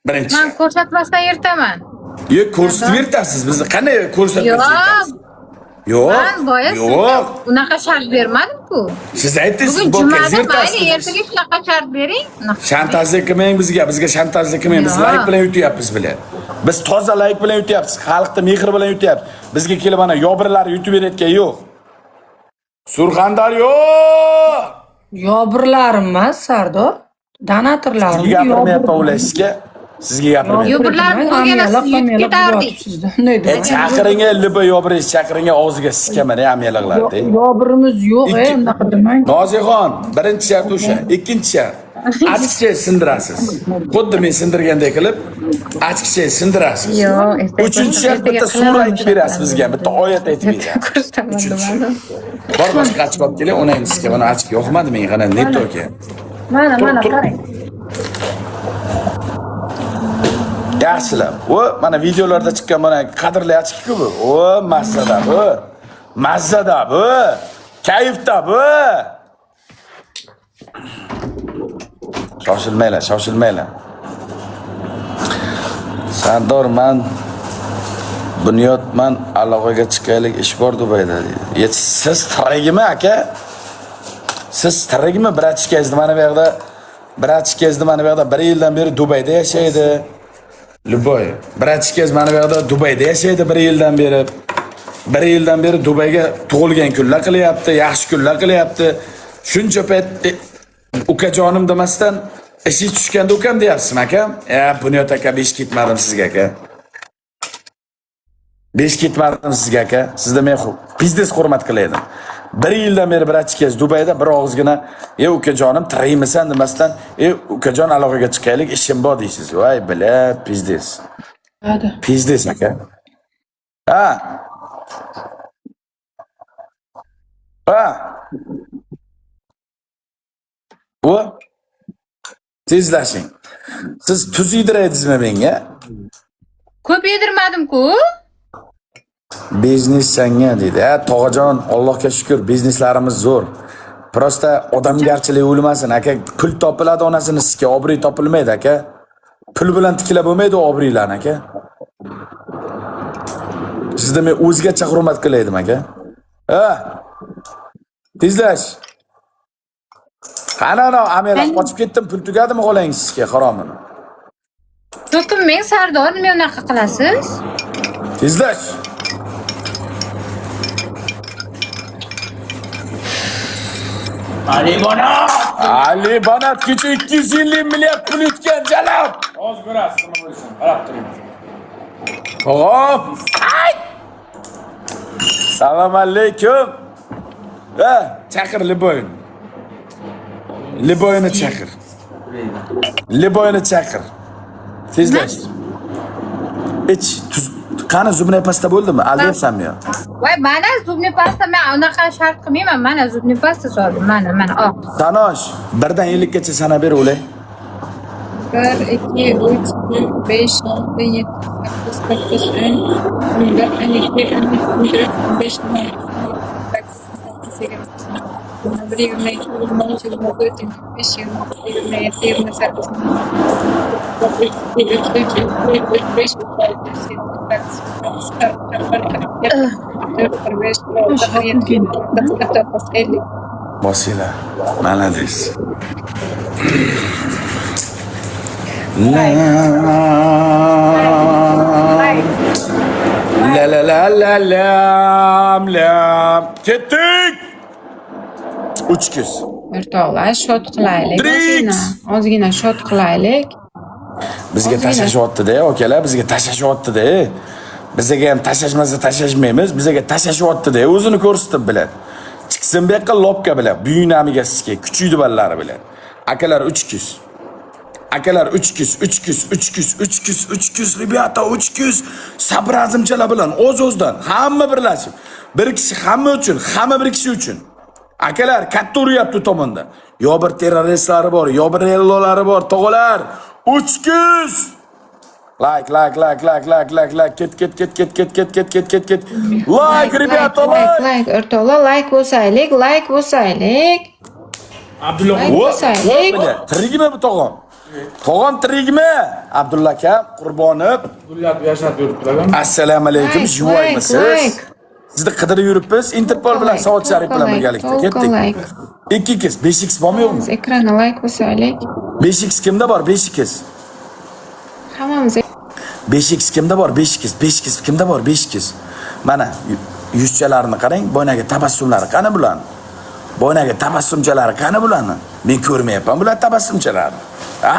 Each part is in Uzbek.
Birinchi Man shart. ko'rsatmasdan yirtaman. Yo'q, ko'rsatib yirtasiz bizni. Qanday ko'rsatib Yo'q. yirtasiz? Yo'q. Man boya sizga Yo'q. unaqa shart bermadim-ku. Siz aytdingiz, Bugun futbolka jumada, mayli, yirtasiz. ertaga shunaqa shart bering. Unaqa Shantajlik qilmang bizga, bizga shantajlik qilmang. Biz Yo'q. layk bilan yutyapmiz bilan. Biz toza layk bilan yutyapmiz. Xalqni mehr bilan yutyapmiz. Bizga kelib ana yobirlar yutib berayotgan yo'q. Surxondaryo! Yobirlarim emas, Sardor. Donatorlarim. Sizga gapirmayapman ular sizga. Sizga gapirmayapman. Yobirlarim bo'lganda siz yutib ketardik. E chaqiring, liba yobiringiz chaqiring, og'ziga sikaman, ey amyalaqlar. Yobirimiz yo'q, ey, unaqa demang. Nozixon, birinchi shart o'sha, ikkinchi shart. Achkicha sindirasiz. Xuddi men sindirgandek qilib, achkicha sindirasiz. Yo'q, ertaga Uchinchi shart ertaga bitta sura qilaman aytib berasiz bizga, bitta oyat aytib berasiz. Ko'rsataman Uchinchi. demadim. Bor boshqa achib olib keling, onangni sizga mana achik yoqmadi menga, qana neto ekan. Mana, mana Tur, tur. qarang. Yaxshilab. O, mana videolarda chiqqan mana qadrli achkiku bu. O, mazzada bu. Mazzada bu. Kayfda bu. Shoshilmanglar, shoshilmanglar. Sardor, man Bunyodman aloqaga chiqaylik, ish bor Dubayda deydi. E, siz tirigimi aka? Siz tirigmi bratishkangizni mana bu yoqda bratishkangizni mana bu yoqda bir yildan beri Dubayda yashaydi. Любой. Bratishkangiz mana bu yoqda Dubayda yashaydi bir yildan beri. Bir yildan beri Dubayga tug'ilgan kunlar qilyapti, yaxshi kunlar qilyapti. Shuncha payt ukajonim demasdan ishi tushganda ukam deyapsizmi akam? E, Bunyod aka besh ketmadim sizga aka. Besh ketmadim sizga aka. Sizda men pizdes hurmat qilaydim. Bir yildan beri bratishkangiz Dubayda bir og'izgina "Ey ukajonim, tirikmisan" demasdan, "Ey ukajon aloqaga chiqaylik, ishim bor" deysiz. Voy, bilat, pizdes. Hadi. Pizdes aka. Ha. Ha. O tezlashing. Siz tuz yediradingizmi menga? Ko'p yedirmadim-ku. Biznes sanga deydi. Ha, tog'ajon, Allohga shukr, bizneslarimiz zo'r. Prosta odamgarchilik o'lmasin, aka. Pul topiladi, onasini sizga obro'y topilmaydi, aka. Pul bilan tiklab bo'lmaydi obro'larni, aka. Sizda men o'zgacha hurmat qilaydim, aka. Ha. Tezlash. Qani ana amela qochib ketdim, pul tugadimi xolangiz sizga haromini. To'kinmang Sardor, nima unaqa qilasiz? Tezlash. Ali Bonat! Ali Banat kecha 250 milliard pul yutgan jalab. Hozir ko'rasiz nima bo'lishini. Qarab turing. Hop. Ay! Salom alaykum. Ha, chaqir Liboyni. Liboyni chaqir. Liboyni chaqir. Tezlash. Ich, tuz, qani zubnay pasta bo'ldimi? Aldayapsanmi yo? Voy, mana zubni pasta men unaqa shart qilmayman. Mana zubni pasta soldim. Mana, mana, oq. Sanosh, birdan 50 gacha sanab ber o'lay. 1, 2, 3, 4, 5, 6, 7, 8, 9, 10, 11, 12, 13, 14, 15, 16, 18, 21, 22, 23, 24, 25, 26, 27, 28, 29, 30, 31, 32, 33, 34, 45, 46, 47, 48, 50. Bosinglar. Молодец. La la la la la lam lam. Ketdik. Uch kuz. O'rtoqlar, shot qilaylik. Tricks! Ozgina, ozgina shot qilaylik. Bizga Ozgina. tashlashyapti-da, akalar, bizga tashlashyapti-da. Bizga ham tashlashmasa tashlashmaymiz, bizga tashlashyapti-da, o'zini ko'rsatib biladi. Chiqsin bu yoqqa lopka bilan, buyunamiga sizga, kuchuydi ballari bilan. Akalar uch kuz. Akalar uch kuz, uch kuz, uch kuz, uch kuz, uch kuz, ребята, uch kuz. Sabr azimchalar bilan o'z-o'zidan hamma birlashib, bir kishi hamma uchun, hamma bir kishi uchun. Akalar katta uryapti u tomonda. Yo bir terroristlari bor, yo bir rellolari bor, tog'alar. Uch kuz. Like, like, like, like, like, like, like. Ket, ket, ket, ket, ket, ket, ket, ket, ket, ket. Like, rебята, like, like. like, o'rtoqlar, like bosaylik, like bosaylik. Abdulla Like O, bosaylik. o, tirigimi bu tog'am? Tog'am tirikmi? Abdulla aka Qurbonov. Gullab yashnab yuribdilar. Assalomu alaykum, Layk, живой misiz? Layk. Sizni qidirib yuribmiz, Interpol bilan Layk, Saud Sharif bilan layk, birgalikda. только Ketdik. Layk. 2x, 5x bormi, yo'qmi? Hammamiz ekrana layk bosaylik. 5x kimda bor? 5x. Hammamiz 5x kimda bor? 5x, 5x kimda bor? 5x. Mana yuzchalarini qarang, boyagi tabassumlari qani bularni? Boyagi tabassumchalari qani bularni? Men ko'rmayapman bular tabassumchalarini. Ha?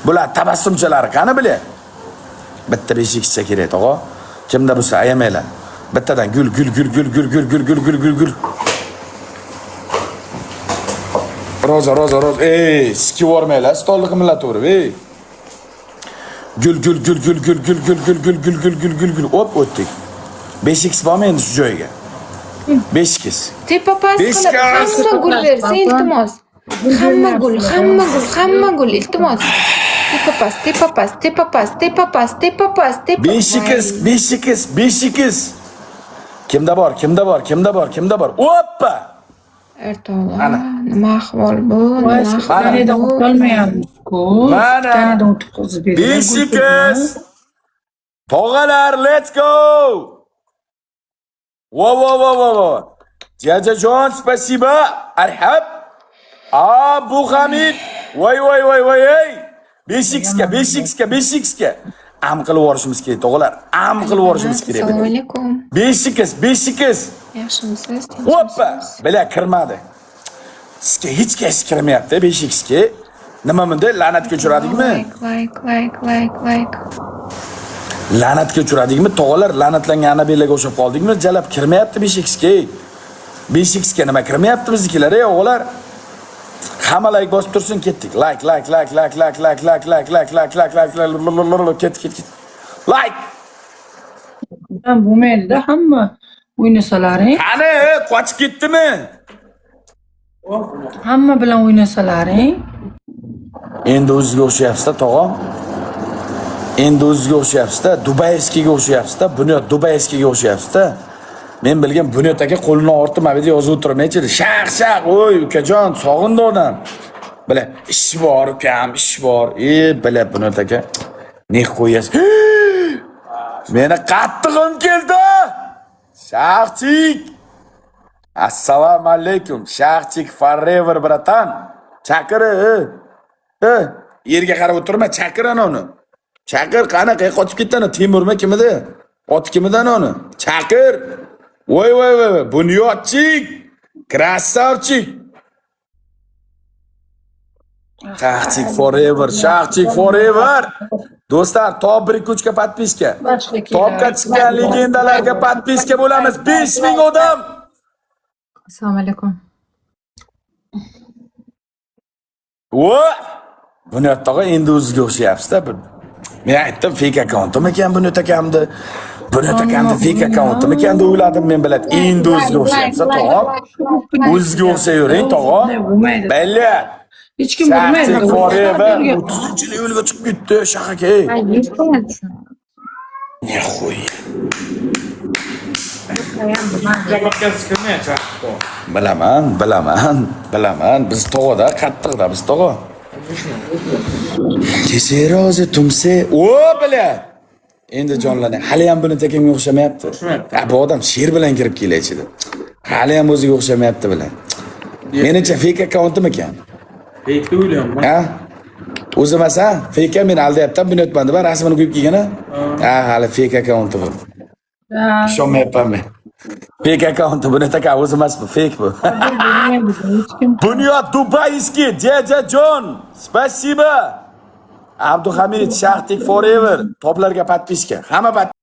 Bular tabassumchalari qani bular? Bitta 5x cha kerak, tog'a. Kimda bo'lsa ayamanglar. Bittadan gul gul gul gul gul gul gul gul gul gul gul. Roza, roza, roza. Ey, sikib yubormanglar, stolni qimillataverib, ey. Gul gul gul gul gul gul gul gul gul gul gul gul gul gul. Hop, o'tdik. 5x bormi endi shu joyga? 5x. Tepa past Besh qilib gaz. Hamma gul bersa, iltimos. Hamma gul, hamma gul, hamma gul, iltimos. Tepa past, tepa past, tepa past, tepa past, tepa past, tepa 5x, 5x, 5x. Kimda bor? Kimda bor? Kimda bor? Kimda bor? Oppa! O'rtoqlar, Ana. Nima ahvol bu? Nima Voy, ahvol Sutanadan bu? o'tolmayapmiz-ku. Mana. Sutanadan o'tkazib berdilar. 5x. Tog'alar, let's go! Во во во во во. Дядя спасибо. Arhab. Abu Hamid. Voy voy voy voy ey. 5x ga, 5x ga, 5x ga. Am qilib yuborishimiz kerak, tog'alar. Am qilib yuborishimiz kerak. Assalomu alaykum. 5x, 5x. Yaxshimisiz? Hoppa! Tinchmisiz? Bila kirmadi. Sizga hech qaysi kirmayapti 5x ga. Nima bunday la'natga uchradikmi? Layk, layk, layk, layk, layk. La'natga uchradikmi? Tog'alar, la'natlangan Anabelaga o'xshab qoldikmi? Jalab kirmayapti 5x ga. 5x ga nima kirmayapti biznikilar, ey o'g'lar? Hamma layk bosib tursin, ketdik. Layk, layk, layk, layk, layk, layk, layk, layk, layk, layk, layk, layk, layk, ketdik, ketdik. Layk! Ham bo'lmaydi-da, hamma o'ynasalaring, Qani, qochib ketdimi? Hamma bilan o'ynasalaring, Endi o'zizga o'xshayapsiz-da, tog'a. Endi o'zizga o'xshayapsiz-da, Dubayskiyga o'xshayapsiz-da, Bunyod Dubayskiyga o'xshayapsiz-da. Men bilgan Bunyod aka qo'lini ortib mana bu yerda yozib o'tirmaychi. Shaq shaq, oy ukajon, sog'indi odam. Bila, ish bor ukam, ish bor. E, bila Bunyod aka. Ne qo'yasiz? Meni qattig'im keldi. Shaqchik. Assalomu alaykum. Shaqchik forever, братан. Chaqir, e. E, yerga qarab o'tirma, chaqir ana uni. Chaqir, qani, qayerga qochib ketdi ana? Temurmi, kim edi? Ot kim edi ana uni? Chaqir. Voy voy voy, voy. Bunyodchik. Красавчик. Shaqchik forever, Shaqchik forever. Do'stlar, top 1 2 3 ga подписка. Boshqa Topga chiqqan legendalarga подписка bo'lamiz. 5000 odam. Assalomu alaykum. Va Bunyod tog'a, endi o'ziga o'xshayapsiz-da. Men aytdim, fake akkauntim ekan Bunyod akamni. Bunyod akamni fake akkauntim ekan deb o'yladim men biladi. Endi o'ziga o'xshayapsiz, tog'a. O'zizga o'xshayvering, tog'a. Bo'lmaydi. Belli. Hech kim bilmaydi. Shaqchik forever. 30-levelga chiqib ketdi, Shah aka. Ne xuy. Podcast kirmayapti. Bilaman, bilaman, bilaman. Biz tog'ada, qattiqda biz tog'a. Киси розы тумсе. O, бля. Endi jonlanay. Hali ham buni tekinga o'xshamayapti. O'xshamayapti. Ha, bu odam she'r bilan kirib kelay ichida. Hali ham o'ziga o'xshamayapti bilan. Menimcha, fake akkauntim ekan. Fake deb o'ylayapman. Ha? O'zi emas, ha? Fake, meni aldayapti, Bunyodman deb rasmini qo'yib kelgan, ha? Ha, hali fake akkaunti bu. Ishonmayapman men. Fake akkaunti, Bunyod aka o'zi emas bu, fake bu. Hech kim. Bunyod Дубайский, дядя Джон, спасибо. Abduhamid, Shahtik forever. Toplarga подписка. Hamma.